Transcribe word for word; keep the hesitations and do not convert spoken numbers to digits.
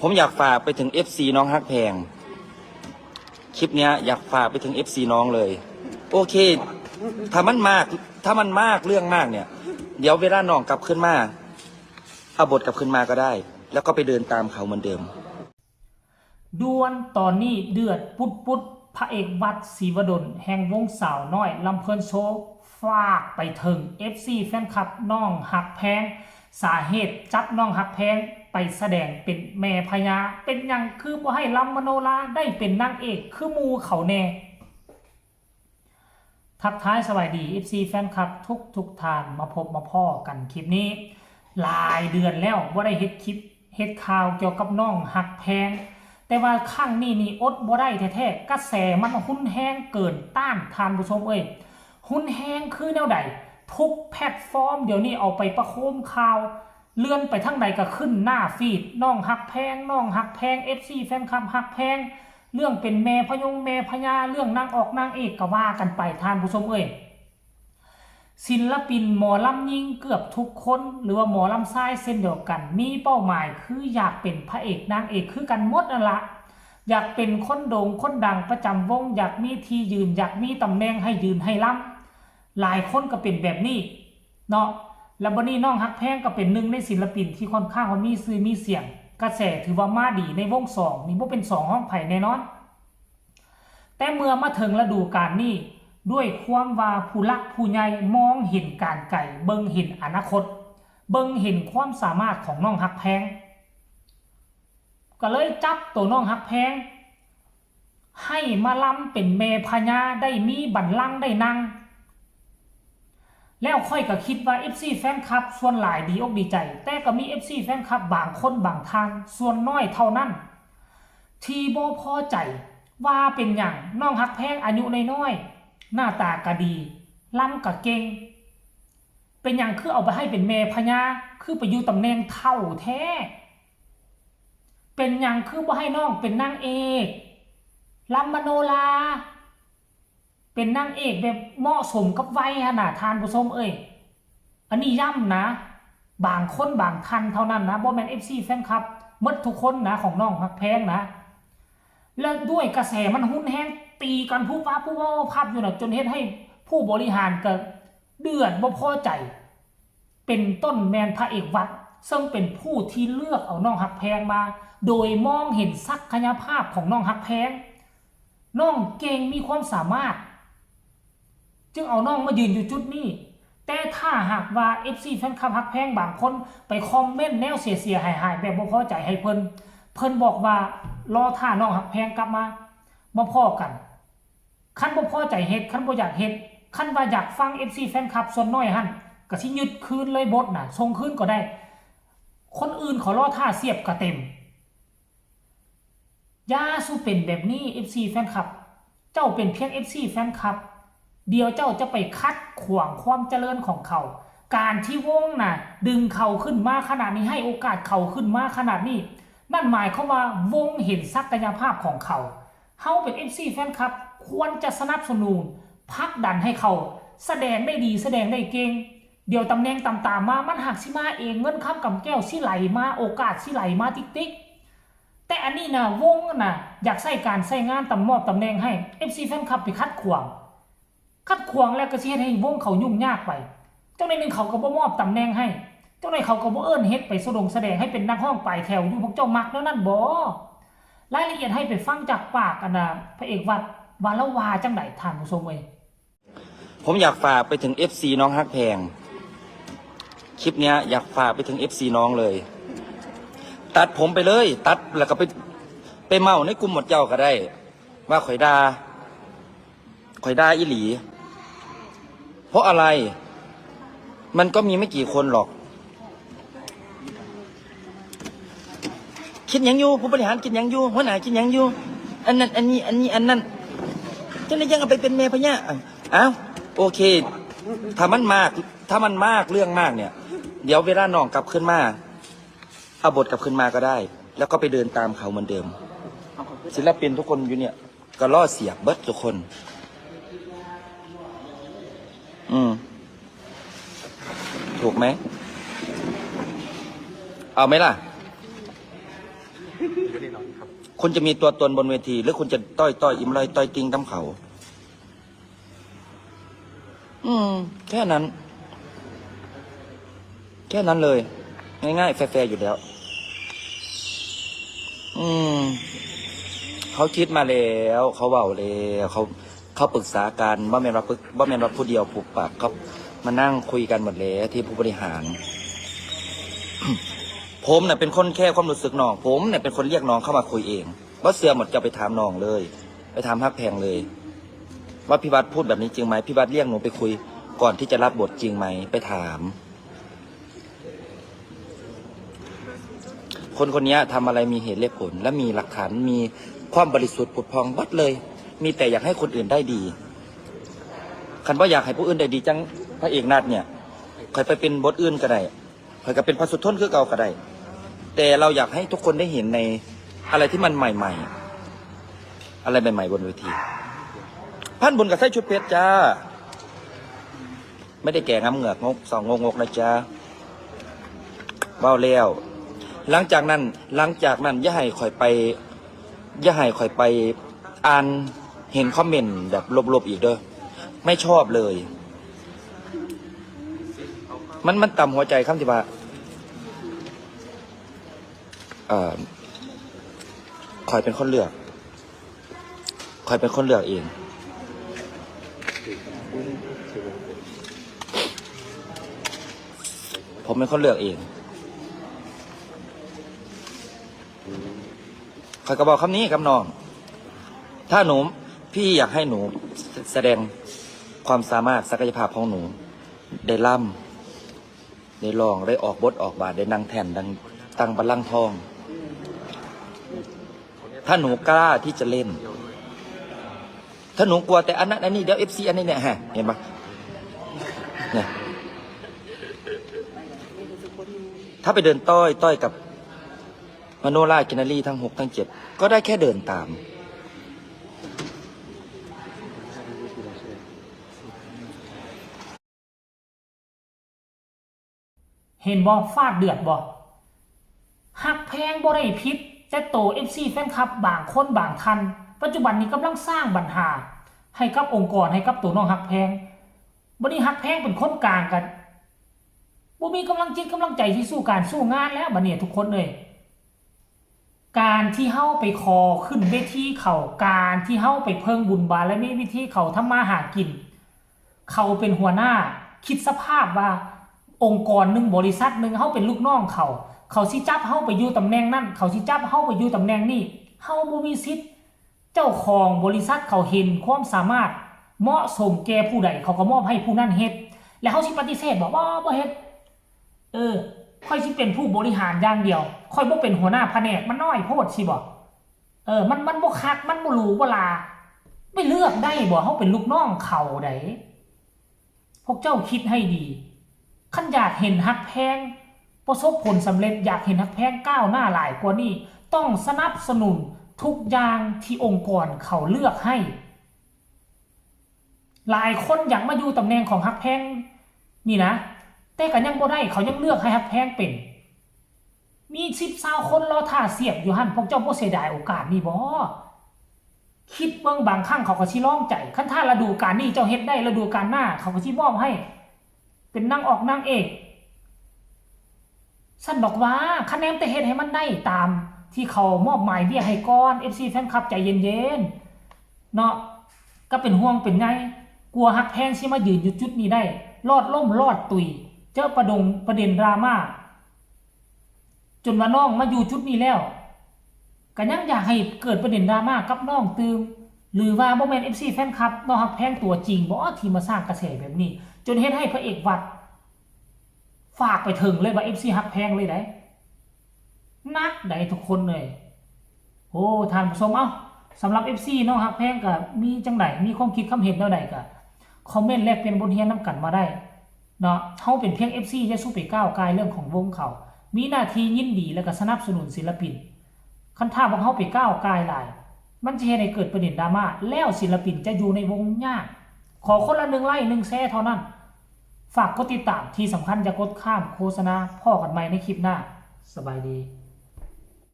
ผมอยากฝากไปถึง เอฟซี น้องฮักแพง คลิปเนี้ยอยากฝากไปถึง เอฟซี น้องเลย โอเค ถ้ามันมาก ถ้ามันมากเรื่องมากเนี่ย เดี๋ยวเวลาน้องกลับขึ้นมา เอาบทกลับขึ้นมาก็ได้ แล้วก็ไปเดินตามเขาเหมือนเดิม ด่วนตอนนี้เดือดปุดๆ พระเอกวัด ศรีวดล แห่งวงสาวน้อยลำเพลินโชว์ ฝากไปถึง เอฟซี แฟนคลับน้องฮักแพง สาเหตุจับน้องฮักแพงไปแสดงเป็นแม่พญา เป็นหยังคือบ่ให้ลำมโนราได้เป็นนางเอกคือหมู่เขาแน่ ทักทายสวัสดี เอฟซี แฟนคลับทุกทุกท่าน มาพบมาพ้อกันคลิปนี้ หลายเดือนแล้วบ่ได้เฮ็ดคลิปเฮ็ดข่าวเกี่ยวกับน้องฮักแพง แต่ว่าครั้งนี้นี่อดบ่ได้แท้ๆ กระแสมันฮุนแฮงเกินต้าน ท่านผู้ชมเอ้ย ฮุนแฮงคือแนวใด ทุกแพลตฟอร์มเดี๋ยวนี้เอาไปประโคมข่าว เลื่อนไปทางใดก็ขึ้นหน้าฟีด น้องฮักแพง น้องฮักแพง เอฟซี แฟนคลับฮักแพง เรื่องเป็นแม่พยงแม่พญา เรื่องนางออกนางเอกก็ว่ากันไป ท่านผู้ชมเอ้ย ศิลปินหมอลำหญิงเกือบทุกคน หรือว่าหมอลำชายเช่นเดียวกัน มีเป้าหมายคืออยากเป็นพระเอกนางเอกคือกันหมดนั่นละ อยากเป็นคนโด่งคนดังประจำวง อยากมีที่ยืน อยากมีตำแหน่งให้ยืนให้ลำ หลายคนก็เป็นแบบนี้เนาะ แล้วบัดนี้น้องฮักแพงก็เป็นหนึ่งในศิลปินที่ค่อนข้างว่ามีชื่อมีเสียง กระแสถือว่ามาดีในวงสอง นี่บ่เป็นสองของไผแน่นอน แต่เมื่อมาถึงฤดูกาลนี้ ด้วยความว่าผู้หลักผู้ใหญ่มองเห็นการไกล เบิ่งเห็นอนาคต เบิ่งเห็นความสามารถของน้องฮักแพง ก็เลยจับตัวน้องฮักแพง ให้มาลำเป็นแม่พญา ได้มีบัลลังก์ได้นั่ง แล้วข้อยก็คิดว่า เอฟซี แฟนคลับส่วนหลายดีอกดีใจ แต่ก็มี เอฟซี แฟนคลับบางคนบางท่าน ส่วนน้อยเท่านั้น ที่บ่พอใจว่าเป็นหยังน้องฮักแพงอายุน้อยๆ หน้าตาก็ดี ลำก็เก่ง เป็นหยังคือเอาไปให้เป็นแม่พญา คือไปอยู่ตำแหน่งเฒ่าแท้ เป็นหยังคือบ่ให้น้องเป็นนางเอก ลำมโนรา เป็นนางเอกแบบเหมาะสมกับวัยหั้นน่ะ ท่านผู้ชมเอ้ย อันนี้ย้ำนะ บางคนบางท่านเท่านั้นนะ บ่แม่น เอฟซี แฟนคลับ หมดทุกคนนะ ของน้องฮักแพงนะ และด้วยกระแสมันฮุนแฮง ตีกันพุบพับพุบพับพุบพับอยู่นะ จนเฮ็ดให้ผู้บริหารก็เดือดบ่พอใจ เป็นต้นแม่นพระเอกวัด ซึ่งเป็นผู้ที่เลือกเอาน้องฮักแพงมา โดยมองเห็นศักยภาพของน้องฮักแพง น้องเก่งมีความสามารถ จึงเอาน้องมายืนอยู่จุดนี้ แต่ถ้าหากว่า เอฟซี แฟนคลับฮักแพงบางคนไปคอมเมนต์แนวเสียๆ หายๆ แบบบ่พอใจให้เพิ่น เพิ่นบอกว่ารอท่าน้องฮักแพงกลับมา มาพ้อกัน คันบ่พอใจเฮ็ด คันบ่อยากเฮ็ด คันว่าอยากฟัง เอฟซี แฟนคลับส่วนน้อยหั่น ก็สิยึดคืนเลยบทน่ะ ส่งคืนก็ได้ คนอื่นเขารอท่าเสียบก็เต็ม อย่าสู่เป็นแบบนี้ เอฟซี แฟนคลับ เจ้าเป็นเพียง เอฟซี แฟนคลับ เดี๋ยวเจ้าจะไปขัดขวางความเจริญของเขา การที่วงน่ะ ดึงเขาขึ้นมาขนาดนี้ ให้โอกาสเขาขึ้นมาขนาดนี้ นั่นหมายความว่าวงเห็นศักยภาพของเขา เฮาเป็น เอฟซี แฟนคลับ ควรจะสนับสนุน ผลักดันให้เขาแสดงได้ดี แสดงได้เก่ง เดี๋ยวตำแหน่งต่ำๆมา มันหากสิมาเอง เงินคำกำแก้วสิไหลมา โอกาสสิไหลมาติ๊กๆ แต่อันนี้นะ วงนะ อยากใช้การใช้งานตำมอบตำแหน่งให้ เอฟซี แฟนคลับไปขัดขวาง ขัดขวางแล้วก็สิเฮ็ดให้วงเขายุ่งยากไป จังใดหนึ่งเขาก็บ่มอบตำแหน่งให้ จังใดเขาก็บ่เอิ้นเฮ็ดไปแสดงแสดงให้เป็นนักร้องปลายแถวอยู่ พวกเจ้ามักแนวนั้นบ่ รายละเอียดให้ไปฟังจากปากอันน่ะ พระเอกวัด ว่าลาวว่าจังใด ท่านผู้ชมเอ้ย ผมอยากฝากไปถึง เอฟซี น้องฮักแพง คลิปเนี้ยอยากฝากไปถึง เอฟซี น้องเลย ตัดผมไปเลย ตัดแล้วก็ไป ไปเมาในกลุ่มหมดเจ้าก็ได้ ว่าข่อยด่า ข่อยด่าอีหลี เพราะอะไร มันก็มีไม่กี่คนหรอก คิดหยังอยู่ ผู้บริหารคิดหยังอยู่ หัวหน้าคิดหยังอยู่ อันนั้น อันนี้ อันนี้ อันนั้น จังได๋ยังเอาไปเป็นแม่พญา อ้าว อ้าว โอเค ถ้ามันมาก ถ้ามันมาก เรื่องมากเนี่ย เดี๋ยวเวลาน้องกลับขึ้นมา เอาบทกลับขึ้นมาก็ได้ แล้วก็ไปเดินตามเขาเหมือนเดิม ศิลปินทุกคนอยู่เนี่ย ก็ล่อเสียบเบิดทุกคน อืม ถูกไหม เอาไหมล่ะ คุณจะมีตัวตนบนเวที หรือคุณจะต้อยต้อยอิมลอยต้อยติงตามเขา อืม แค่นั้น แค่นั้นเลย ง่ายๆ แฟร์ๆ อยู่แล้ว อืม เขาคิดมาแล้ว เขาเว้าแล้ว เขา เขาปรึกษากัน บ่แม่นว่าปรึก บ่แม่นว่าผู้เดียวปุบปับ เขามานั่งคุยกันหมดแล้วที่ผู้บริหาร ผมน่ะเป็นคนแคร์ความรู้สึกน้อง ผมเนี่ยเป็นคนเรียกน้องเข้ามาคุยเอง บ่เชื่อหมด จะไปถามน้องเลย ไปถามฮักแพงเลย ว่าพี่วัดพูดแบบนี้จริงไหม พี่วัดเรียกหนูไปคุยก่อนที่จะรับบทจริงไหม ไปถาม คนคนนี้ทำอะไรมีเหตุและผล และมีหลักฐาน มีความบริสุทธิ์ผุดพองเบิดเลย มีแต่อยากให้คนอื่นได้ดี คันบ่อยากให้ผู้อื่นได้ดีจัง พระเอกนัดเนี่ย ข่อยไปเป็นบทอื่นก็ได้ ข่อยก็เป็นพระสุทนคือเก่าก็ได้ แต่เราอยากให้ทุกคนได้เห็นในอะไรที่มันใหม่ๆ อะไรใหม่ๆ บนเวที พันบุญกับใส่ชุดเพชรจ้า ไม่ได้แก่งำเหงือกงกสองงกงกนะจ๊ะ เว้าแล้ว หลังจากนั้น หลังจากนั้นอย่าให้ข่อยไป อย่าให้ข่อยไปอ่านเห็นคอมเมนต์แบบลบๆ อีกเด้อ ไม่ชอบเลย มัน มันต่ำหัวใจคำที่ว่า เอ่อ ข่อยเป็นคนเลือก ข่อยเป็นคนเลือกเอง ผมเป็นคนเลือกเอง ข่อยก็บอกคำนี้กับน้อง ถ้าหนู พี่อยากให้หนูแสดงความสามารถศักยภาพของหนู ได้ล่ำ ได้ร้อง ได้ออกบทออกบาท ได้นั่งแท่นดัง ตั้งบัลลังก์ทอง ถ้าหนูกล้าที่จะเล่น ถ้าหนูกลัวแต่อันนั้นอันนี้ เดี๋ยวเอฟซีอันนี้เนี่ย ฮะ เห็นปะเนี่ย ถ้าไปเดินต้อยต้อยกับมโนรากินนารีทั้งหกทั้งเจ็ด ก็ได้แค่เดินตาม เห็นบ่ ฟาดเดือดบ่ ฮักแพงบ่ได้ผิดจักโต เอฟซี แฟนคลับบางคนบางท่าน ปัจจุบันนี้กำลังสร้างปัญหา ให้กับองค์กร ให้กับตัวน้องฮักแพง บัดนี้ฮักแพงเป็นคนกลางกัน บ่มีกำลังจิตกำลังใจที่สู้การสู้งานแล้วบัดนี้ทุกคนเอ้ย การที่เฮาไปขอขึ้นเวทีเขา การที่เฮาไปเพิ่งบุญบารมีเวทีเขาทำมาหากิน เขาเป็นหัวหน้า คิดสภาพว่าองค์กรหนึ่ง บริษัทหนึ่ง เฮาเป็นลูกน้องเขา เขาสิจับเฮาไปอยู่ตำแหน่งนั้น เขาสิจับเฮาไปอยู่ตำแหน่งนี้ เฮาบ่มีสิทธิ์ เจ้าของบริษัทเขาเห็นความสามารถเหมาะสมแก่ผู้ใด เขาก็มอบให้ผู้นั้นเฮ็ด แล้วเฮาสิปฏิเสธบอกว่าบ่เฮ็ด เออ ข่อยสิเป็นผู้บริหารอย่างเดียว ข่อยบ่เป็นหัวหน้าแผนก มันน้อยโพดสิบ่ เออ มัน มันบ่คัก มันบ่หรูบ่หรา ไปเลือกได้บ่ เฮาเป็นลูกน้องเขาได๋ พวกเจ้าคิดให้ดี คันอยากเห็นฮักแพงประสบผลสำเร็จ อยากเห็นฮักแพงก้าวหน้าหลายกว่านี้ ต้องสนับสนุนทุกอย่างที่องค์กรเขาเลือกให้ หลายคนอยากมาอยู่ตำแหน่งของฮักแพงนี่นะ แต่ก็ยังบ่ได้ เขายังเลือกให้ฮักแพงเป็น มีสิบซาวคนรอท่าเสียบอยู่หั่น พวกเจ้าบ่เสียดายโอกาสนี้บ่ คิดเบิ่ง บางครั้งเขาก็สิลองใจ คันถ้าฤดูกาลนี้เจ้าเฮ็ดได้ ฤดูกาลหน้าเขาก็สิมอบให้ เป็นนางออกนางเอก ซั่นดอกว่า คะแนนแต่เฮ็ดให้มันได้ตามที่เขามอบหมายเวียกให้ก่อน เอฟซี แฟนคลับใจเย็นๆ เนาะ ก็เป็นห่วงเป็นใย กลัวฮักแพงสิมายืนอยู่จุดนี้ได้ รอดล่มรอดตุย เจอประดงประเด็นดราม่า จนว่าน้องมาอยู่จุดนี้แล้ว ก็ยังอยากให้เกิดประเด็นดราม่ากับน้องตื่ม หรือว่าบ่แม่น เอฟซี แฟนคลับน้องฮักแพงตัวจริงบ่ที่มาสร้างกระแสแบบนี้ จนเฮ็ดให้พระเอกวัด ฝากไปถึงเลยว่า เอฟซี ฮักแพงเลยได๋ หนักได๋ทุกคนเอ้ย โอ้ ท่านผู้ชม เอ้า สำหรับ เอฟซี น้องฮักแพงก็มีจั่งใด มีความคิดความเห็นแนวใดก็คอมเมนต์แลกเปลี่ยนบทเรียนนำกันมาได้เนาะ เฮาเป็นเพียง เอฟซี อย่าสู่ไปก้าวก่ายเรื่องของวงเขา มีหน้าที่ยินดีแล้วก็สนับสนุนศิลปิน คันถ้าพวกเฮาไปก้าวก่ายหลาย มันจะเฮ็ดให้เกิดประเด็นดราม่า แล้วศิลปินจะอยู่ในวงยาก ขอคนละหนึ่งไลค์ หนึ่งแชร์เท่านั้น ฝากกดติดตาม ที่สำคัญอย่ากดข้ามโฆษณา พ้อกันใหม่ในคลิปหน้า สบายดี